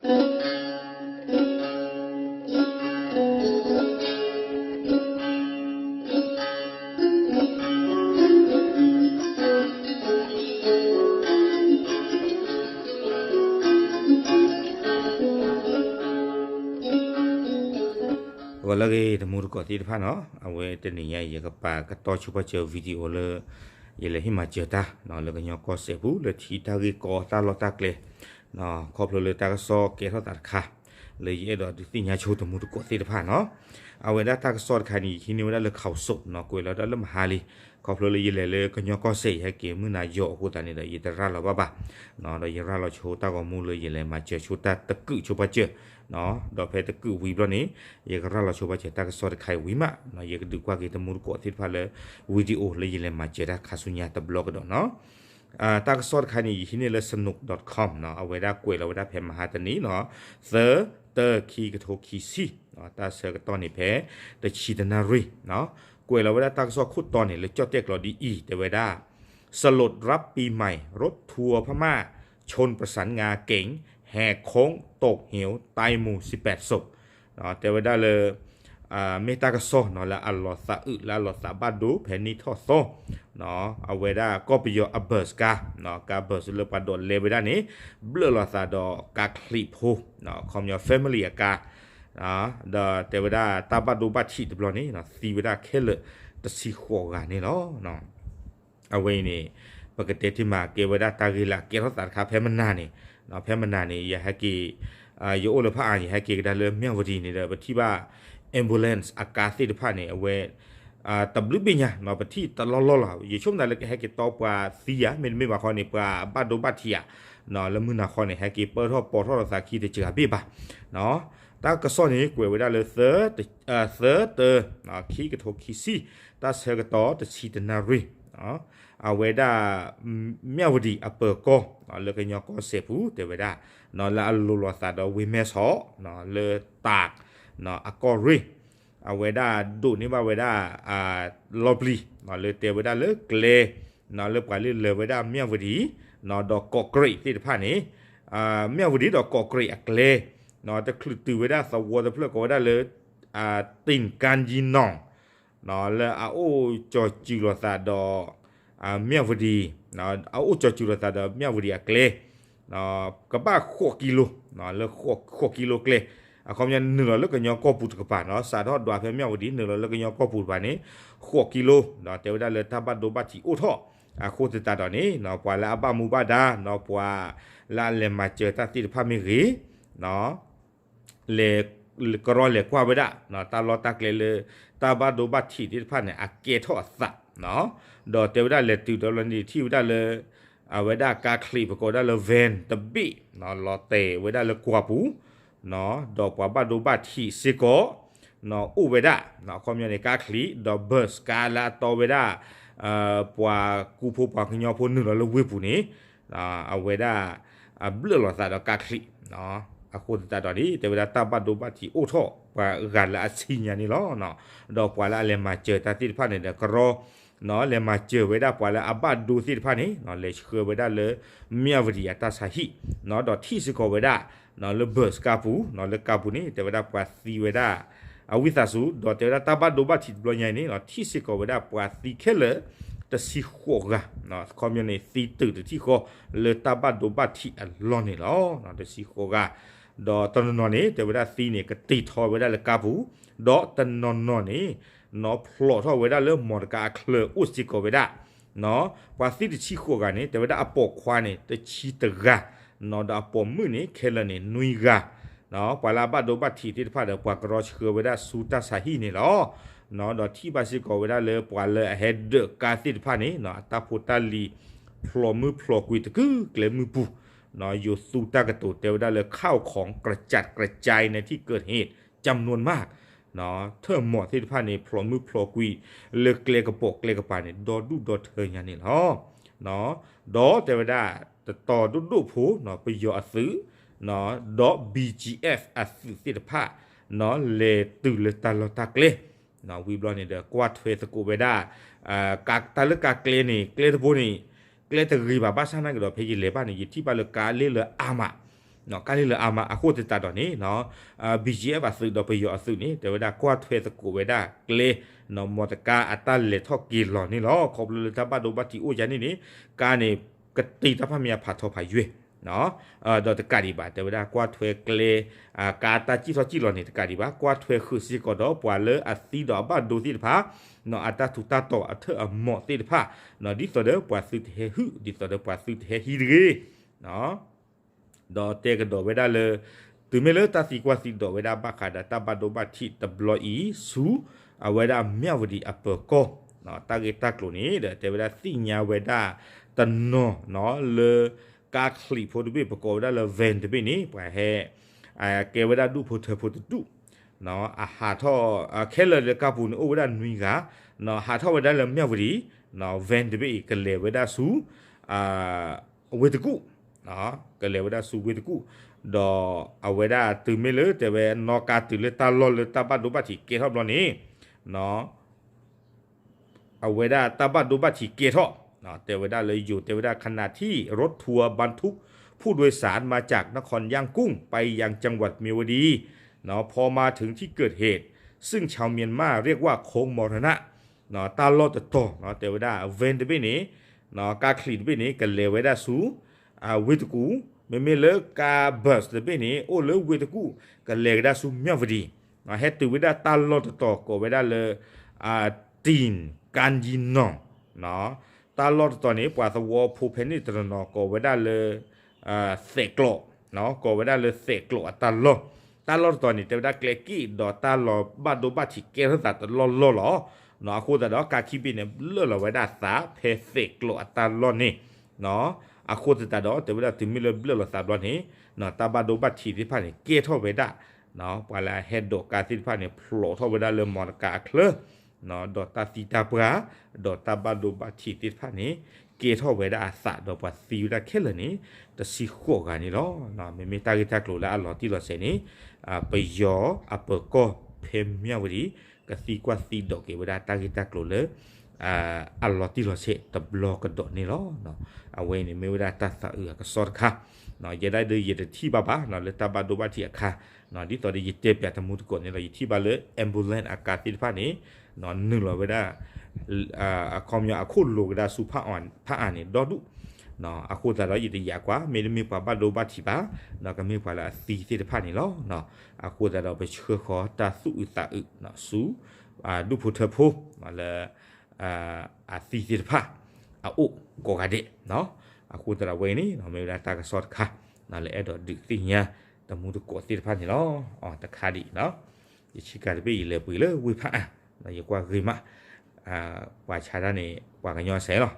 ဂီၤလၢအဂ့ၤ တမူတကိးသ့ၣ်တဖၣ်နီၤ, အဝဲတနံၤညါအံၤ ယကပာ်ကတီၢ်ဆိပာ်စၢၤ video လၢ ယလဲၤဟ့ၣ်မၤစၢၤတၢ် လၢကညီကီၢ်စဲၣ်ပူၤ လၢထံတၢ်ဂ့ၢ်ကီတၢ်လီၢ်တၢ်ကျဲ ခီဖျိလၢတၢ်ကစီၣ်ကဲထီၣ်သးတခါ လၢယအဲၣ်ဒိးဒုးသ့ၣ်ညါဆိတမူတကိးသ့ၣ်တဖၣ်နီၤ. အဝဲဒၣ်တၢ်ကစီၣ်တခါန့ၣ် ယဟံးန့ၢ်ဝဲဒၣ်လၢ ข่าวสด နီၤ, ကွဲးလီၤဝဲဒၣ်လၢမဟါလံ, ခီဖျိလၢယလဲၤလၢကညီကီၢ်စဲၣ် ယဟဲက့ၤမုၢ်နၤယီၤအဃိသတးန့ၣ်ဒီး ယတရၤလီၤဘၣ်ဘၣ် ဒီးယရၤလီၤဆိတၢ်ဂီၤမူလၢယလဲၤမၤစၢၤဆိတၢ်တကုာ်ဆိပာ်စၢၤ, ဒီးဖဲတကုာ်ဝံၤဘျီန့ၣ် ယကရၤလီၤဆိပာ်စၢၤတၢ်ကစီၣ်တခါအံၤဝံၤမး, ယကဒုးကွၢ်က့ၤတမူတကိးသ့ၣ်တဖၣ်လၢ video လၢယလဲၤမၤစၢၤတၢ်ခါဆူညါတဘျီကဒီးနီၤ. တၢ်ကစီၣ်တခါန့ၣ် ယဟံးန့ၢ်လၢ สนุกดอทคอม နီၤ, အဝဲဒၣ်ကွဲးလီၤဝဲဒၣ်ဖဲမဟါတနံၤနီၤ, သၢ တၢ ခံကထိခံဆံ, တၢ်ဆၢကတီၢ်န့ၣ်ဖဲ တဆံတနၣ်ရံၣ်, ကွဲးလီၤဝဲဒၣ်တၢ်ကစီၣ်ခိၣ်တီန့ၣ် လၢကၠီၣ်တဲၣ်ကျိးဒ်အံၤ တဲဝဲဒၣ် สลดรับปีใหม่ รถทัวร์พม่าชนประสานงาเก๋ง แหกโค้งตกเหว ตายหมู่สิบแปดศพ တဲဝဲဒၣ်လၢ မ့ၢ်တၢ်ကစီၣ်နီၤ လၢအလီၤသးအုး လၢအလီၤသးဘၣ်ဒိ ဖဲနံၣ်ထီၣ်သီ, အဝဲဒၣ်ကီၢ်ပယီၤအ bus ကါ, ကါ bus လၢပှၤဒိးလဲဝဲဒၣ်န့ၣ် ဘျၢၣ်လီၤသးဒီးကါချံးဖိ, ခီပညီ family အကါ, ဒီးတဲဝဲဒၣ်တၢ်ဘၣ်ဒိဘၣ်ထံးတဘျီန့ၣ် သံဝဲဒၣ်ခဲလၢာ်တဆံဃိးဂၤန့ၣ်လီၤ. အဝဲအံၤန့ၣ် ပကတဲတ့ၢ်မး ကဲဝဲဒၣ်တၢ်ဂ့ၢ်လၢအကဲထီၣ်သးတခါဖဲမနၤန့ၣ်, ဖဲမနၤန့ၣ် ယဟဲက့ၤ ယအိၣ်လၢဖးအါ ယဟဲက့ၤကဒါလၢမၠၣ်ဝတံၤန့ၣ်ဒီး ပထံၣ်ဘၣ် ambulance အကါသ့ၣ်တဖၣ်န့ၣ် အဝဲ တဘျုးဘ့ၣ်ညါနီၤ ပထံၣ်တလီၢ်လီၢ်လီၤ. ယဆိကမိၣ်သးလၢကဟဲက့ၤတီပှၤသံဧါ မ့တမ့ၢ်ဘၣ်ခီန့ၣ် ပှၤဘၣ်ဒိဘၣ်ထံးဧါ, လၢမုၢ်နၤခီန့ၣ် ဟဲက့ၤပၢထီၣ်ပိာ်ထီၣ်လိာ်သးခံတစှၤဘ့ၣ်ဘၣ်. တၢ်ကစီၣ်န့ၣ် ကွဲးဝဲဒၣ်လၢ သၢ တၢ ခံကထိခံဆံ တၢ်ဆၢကတီၢ်တဆံတနၣ်ရံၣ် အဝဲဒၣ် မၠၣ်ဝတံၤအပၢၤကီၢ် လၢကညီကီၢ်စဲၣ်ပူၤ တဲဝဲဒၣ် လၢအလိၤလိာ်သးဒီးဝ့ၢ်မဲၢ်ဆီး လၢတၢး အကီၢ်ရ့ၣ် အဝဲဒၣ်ဒိးန့ၢ်ဘၣ်ဝဲဒၣ် လီၤပျံၤ လၢတဲဝဲဒၣ်လၢကျဲ လၢပှၤလၢလဲၤဝဲဒၣ်မၠၣ်ဝတံၤ ဒီးကီးကြရံးသ့ၣ်တဖၣ်န့ၣ် မၠၣ်ဝတံၤဒီးကီးကြရံးအကျဲ တချုးတုၤဝဲဒၣ်သဝီတဖျၢၣ်ကိးဝဲဒၣ်လၢ တိၣ်ကၣ်ယံနီၣ် လၢအအိၣ်ကၠီၤစုၤလိာ်သးဒီး မၠၣ်ဝတံၤ အအိၣ်ကၠီၤစုၤလိာ်သးဒီးမၠၣ်ဝတံၤအကျဲ ကဘၣ်ဃိးကံလိ လၢဃိးကံလိကျဲ အခီပညီနုာ်လီၤလၢကညီကီၢ်ပူၤတကပၤနီၤ စးထီၣ်ဒွးဖဲမၠၣ်ဝတံၤနုာ်လီၤလၢကညီကီၢ်ပူၤတကပၤန့ၣ် ဃိးကံလိ ဒီးတဲဝဲဒၣ်လၢတၢ်ဘၣ်ဒိဘၣ်ထံးအိၣ်ထီၣ် အဃိသတးဒီးန့ၣ် ပှၤလၢအဘၣ်မူဘၣ်ဒါ ပှၤလၢအလဲၤမၤစၢၤတၢ်သ့ၣ်တဖၣ်မ့ၢ်ဂ့ၤ လဲၤ ကရီလဲၤကွၢ်ဝဲဒၣ် တၢ်လီၢ်တၢ်ကျဲလၢ တၢ်ဘၣ်ဒိဘၣ်ထံးသ့ၣ်တဖၣ်န့ၣ် အကဲထီၣ်အသး ဒီးတဲဝဲဒၣ်လဲၤတုၤဒီးလီၤန့ၣ် ထံၣ်ဝဲဒၣ်လၢ အဝဲဒၣ်ကါချံးပကိးဝဲဒၣ်လၢ van တဘ့ၣ် လီၤတဲာ်ဝဲဒၣ်လၢကွၢ်ပူၤ ဒီးပှၤဘၣ်ဒိဘၣ်ထံးစ့ၢ်ကီး အိၣ်ဝဲဒၣ် အခီပညီန့ၣ် ကါချံး ဒီး bus ကါလၢအတီဝဲဒၣ် ပှၤကူဖိပှၤကညီဖိနုာ်လီၤလၢဝ့ၢ်ပူၤန့ၣ် အဝဲဒၣ် ဘျၢၣ်လိာ်သးဒီးကါချံး အဃိသတးဒီးန့ၣ် တဲဝဲဒၣ်တၢ်ဘၣ်ဒိဘၣ်ထံးအိၣ်ထီၣ်ပှၤဂၤလၢအဆံညါန့ၣ်လီၤ. ဒီးပှၤလၢအလဲၤမၤစၢၤတၢ်သ့ၣ်တဖၣ်န့ၣ်ဒီးကရီ လဲၤမၤစၢၤဝဲဒၣ်ပှၤလၢအဘၣ်ဒိသ့ၣ်တဖၣ်န့ၣ် လဲၤဆှၢဝဲဒၣ်လၢ မၠၣ်ဝတံၤအတၢ်ဆါဟံၣ် ဒီးထံၣ်စ့ၢ်ကီးဝဲဒၣ် လၢ bus ကါပူၤ လၢကါပူၤန့ၣ် တဲဝဲဒၣ်ပှၤသံဝဲဒၣ် အဝံသးစူၤ ဒီးတဲဝဲဒၣ်တၢ်ဘၣ်ဒိဘၣ်ထံးတဘျီညါအံၤန့ၣ် ထံၣ်စ့ၢ်ကီးဝဲဒၣ်ပှၤသံခဲလၢာ် တဆံဃိးဂၤ ခီပညီန့ၣ် သံတုၤတထံၣ်ဃီ လၢတၢ်ဘၣ်ဒိဘၣ်ထံးအလီၢ်န့ၣ်လီၤ. တဆံဃိးဂၤ ဒီးတနီၤနီၤန့ၣ် တဲဝဲဒၣ်သံန့ၣ် ကတ့ၢ်ထီၣ်ဝဲဒၣ်လၢကါပူၤ ဒီးတနီၤနီၤန့ၣ် နီၤဖျိးထီၣ်ဝဲဒၣ်လၢမီတကါအချၢအိၣ်စ့ၢ်ကီးဝဲဒၣ် ပှၤသံတဆံဃိးဂၤန့ၣ် တဲဝဲဒၣ်အပိာ်ခွါန့ၣ် တဆံတဂၤ ဒီးအပိာ်မုၣ်န့ၣ် ခဲလၢာ်န့ၣ် နွံဂၤ ပှၤလၢအဘၣ်ဒိဘၣ်ထံးသ့ၣ်တဖၣ်ဒီး ပှၤကရီဆှၢဝဲဒၣ်ဆူတၢ်ဆါဟံၣ်န့ၣ်လီၤ. ဒီးထံၣ်ဘၣ်စ့ၢ်ကီးဝဲဒၣ်လၢပှၤလၢအဟဲဒၢးကါသ့ၣ်တဖၣ်န့ၣ် အတၢ်ဖိတၢ်လံၤ ဖျိးမုၢ်ဖျိးကွံာ်တကုာ်ကျဲမုၢ်ပူၤ ယိၤသူတၢ်ကတိၤတဲဝဲဒၣ်လၢ ข้าวของกระจัดกระจายในที่เกิดเหตุจำนวนมาก ထၢၣ်မီၢ်သ့ၣ်တဖၣ်န့ၣ် ဖျိးမုၢ်ဖျိးကွံာ် လၢကျဲကပိာ်ကျဲကပၤန့ၣ် ဒီဒူၣ်ဒီထၢညါန့ၣ်လီၤ. ဒီးတဲဝဲဒၣ် တတီၤဒိၣ်ဒိၣ်ဖိ ပယီၤအသုး ဒီး ဘီၣ်ကၠံၣ်အဲၣ် အသုးသ့ၣ်တဖၣ် လဲၤတုၤလၢတၢ်လီၢ်တၢ်ကျဲ ဝံၤဘျီန့ၣ်ဒီး ကွၢ်ထွဲသကိးဝဲဒၣ် တၢ်လၢကါကျဲန့ၣ် ကျဲတဘိန့ၣ် ကျဲတဂ့ၤဘၣ် ဘၣ်ဆၣ်နာ်က့ၤဒီး ဖဲယလဲၤဘၣ်န့ၣ် ယထံၣ်ဘၣ်လၢကါလ့ၣ်လၢအါမး ကါန့ၣ်လၢအါမး အဃိသတးဒီးန့ၣ် BGF အသုးဒီးပယီၤအသုးန့ၣ် တဲဝဲဒၣ်ကွၢ်ထွဲသကိးဝဲဒၣ်ကျဲ မီတကါအတၢ်လဲၤထီၣ်က့ၤလီၤန့ၣ်လီၤ. ခီဖျိလၢတၢ်ဘၣ်ဒိဘၣ်ထံးအိၣ်ယါန့ၣ်န့ၣ် ကါန့ၣ် ကတ့တၢ်ဖးမံအဖးထီဖးယွဲၢ် ဒီးတကးဒံးဘၣ် တဲဝဲဒၣ်ကွၢ်ထွဲကျဲ ကါတၢ်စံၣ်ထီၣ်စံၣ်လီၤန့ၣ် တကးဒံးဘၣ် ကွၢ်ထွဲဃုာ်စ့ၢ်ကီးဒီးပှၤလၢအသံဒီးအဘၣ်ဒိသ့ၣ်တဖၣ် အတၢ်ထူးတၢ်တီၤအထၢၣ်အမိးသ့ၣ်တဖၣ် ဒ်သိးဒီးပှၤသုတဟဲဟုၣ် ဒ်သိးဒီးပှၤသုတဟဲဟံးတဂ့ၤ ဒီးတဲကဒီးဝဲဒၣ်လၢ တုၤမ့ၢ်လၢတၢ်သံကွၢ်သံဒိးဝဲဒၣ်ဘၣ်ဃးဒီးတၢ်ဘၣ်ဒိဘၣ်ထံးတဘျီအံၤ ဆူအဝဲဒၣ်မၠၣ်ဝတံၤအပၢၤကီၢ် တၢ်ဂ့ၢ်တၢ်ကျိၤန့ၣ် ဒီးတဲဝဲဒၣ်သ့ၣ်ညါဝဲဒၣ်တနီၤ လၢကါချံးဖိတဘ့ၣ် ပကိးဝဲဒၣ်လၢ van တဘ့ၣ်န့ၣ် ပှၤဟဲ ကဲဝဲဒၣ်ဒူၣ်ဖိထၢဖိတဒူၣ် အဟးထီၣ် ခဲလၢာ်လၢကါပူၤန့ၣ် အိၣ်ဝဲဒၣ်နွံဂၤ ဟးထီၣ်ဝဲဒၣ်လၢမၠၣ်ဝတံၤ van တဘ့ၣ်အံၤ ကလဲၤဝဲဒၣ်ဆူ ဝ့ၢ်တကူၣ် ကလဲၤဝဲဒၣ်ဆူဝ့ၢ်တကူၣ် ဒီးအဝဲဒၣ်တုၤမ့ၢ်လၢတဲဝဲနီၣ်ကါတုၤလၢတၢ်လီၢ်လၢတၢ်ဘၣ်ဒိဘၣ်ထံးကဲထီၣ်ဘျီန့ၣ် အဝဲဒၣ်တၢ်ဘၣ်ဒိဘၣ်ထံးကဲထီၣ် တဲဝဲဒၣ်လၢယိၤ တဲဝဲဒၣ် ขณะที่รถทัวร์บรรทุกผู้โดยสารมาจากนครย่างกุ้งไปยังจังหวัดมียวดี พอมาถึงที่เกิดเหตุ ซึ่งชาวเมียนมาเรียกว่าโค้งมรณะ တၢ်လီၢ်တတီၤ တဲဝဲဒၣ် van တဘ့ၣ်န့ၣ် ကါချံးတဘ့ၣ်န့ၣ် ကလဲၤဝဲဒၣ်ဆူ ဝ့ၢ်တကူၣ် မ့မ့ၢ်လၢကါ bus တဘ့ၣ်န့ၣ် အိၣ်လၢဝ့ၢ်တကူၣ် ကလဲၤကဒါဆူမၠၣ်ဝတံၤ ဟဲတုၤဝဲဒၣ်တၢ်လီၢ်တတီၤကိးဝဲဒၣ်လၢ တိၣ်ကၣ်ယံနီၣ် တၢ်လီၢ်တတီၤန့ၣ် ပှၤသဝီဖိဖဲန့ၣ်တနီၤနီၤကိးဝဲဒၣ်လၢ သဲးကျိး ကိးဝဲဒၣ်လၢသဲးကျိးအတၢ်လီၢ် တၢ်လီၢ်တတီၤန့ၣ် တဲဝဲဒၣ်ကျဲက့ၣ်ဒီးတၢ်လီၢ်ဘၣ်ဒိဘၣ်ထံးကဲထီၣ်သးတလီၢ်လီၢ်လီၤ. အဃိသတးဒီး ကါခံဘ့ၣ်န့ၣ် ဘျၢၣ်လီၤဝဲဒၣ်သးဖဲသဲးကျိးအတၢ်လီၢ်န့ၣ် အဃိသတးဒီး တဲဝဲဒၣ်တုၤမ့ၢ်လၢဘျၢၣ်လီၤသးဘျီန့ၣ် တၢ်ဘၣ်ဒိဘၣ်ထံးသ့ၣ်တဖၣ်န့ၣ် ကဲထီၣ်ဝဲဒၣ် ပှၤလၢအဟဲဒိးကါသ့ၣ်တဖၣ်န့ၣ် ဖျိးထီၣ်ဝဲဒၣ်လၢမီတကါအချၢ ဒီးတၢ်သံတၢ်ပှၢ် ဒီးတၢ်ဘၣ်ဒိဘၣ်ထံးသ့ၣ်တဖၣ်န့ၣ် ကဲထီၣ်ဝဲဒၣ်အသးဒီးပှၤသံဝဲဒၣ်ခဲလၢာ်န့ၣ် တဆံဃိးဂၤန့ၣ်လီၤ. မ့မ့ၢ်တၢ်ဂ့ၢ်တၢ်ကျိၤလၢအလီၤတံၢ်လီၤဆဲးန့ၣ် ပယီၤအပၢၤကီၢ်ဖဲမၠၣ်ဝတံၤ ကသံကွၢ်သံဒိးက့ၤဝဲဒၣ်တၢ်ဂ့ၢ်တၢ်ကျိၤလၢ အလီၤတံၢ်လီၤဆဲးတဘျီကဒီးန့ၣ်လီၤ. အဝဲအံၤန့ၣ်မ့ၢ်ဝဲဒၣ်တၢ်သးအုးအကစီၣ်တခါ ယဲဒၣ်ဒီးယတထံၣ်ဘၣ်ဘၣ် လၢတၢ်ဘၣ်ဒိဘၣ်ထံးအခါ ဒ်သိးဒီးယတဲပၠးတမူတကိးန့ၣ်လီၤ ယထံၣ်ဘၣ်လၢ ambulance အကါသ့ၣ်တဖၣ်န့ၣ် နုာ်လီၤဝဲဒၣ် အခီပညီအခိၣ်လိၤကဒါဆူဖးအါန့ၣ် ဒီဒူၣ် အဃိသတးဒီးယတယာ်ကွၢ် မ့တမ့ၢ်ပှၤဘၣ်ဒိဘၣ်ထံးဘၣ် ကမ့ၢ်ပှၤလၢအသံသ့ၣ်တဖၣ်န့ၣ်လီၤ. အဃိသတးဒီးပဆှၢဃီၤတၢ်သူၣ်အုးသးအုးဆူ ဒူၣ်ဖိထၢဖိ လၢ အသံသ့ၣ်တဖၣ် အအိၣ်ကိးဂၤဒဲး အဃိသတးဒီးဝဲန့ၣ် မ့ၢ်ဝဲဒၣ်တၢ်ကစီၣ်တခါ လၢအဲၣ်ဒိးဒုးသ့ၣ်ညါ တမူတကိးသ့ၣ်တဖၣ်န့ၣ်လီၤ. တခါဒံး ယဆံးကၤတဘ့ၣ်ယလဲၤပှ့ၤလၢဝ့ၢ်ဖးအါ ယကွၢ်ဂ့ၤမး ပှၤဆါတၢ်န့ၣ် ပှၤကညီစဲးလီၤ.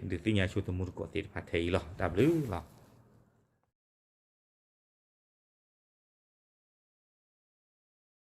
ဒုးသ့ၣ်ညါဆိတမူတကိးသ့ၣ်တဖၣ်ထဲအံၤလီၤ. တၢ်ဘျုးလီၤ.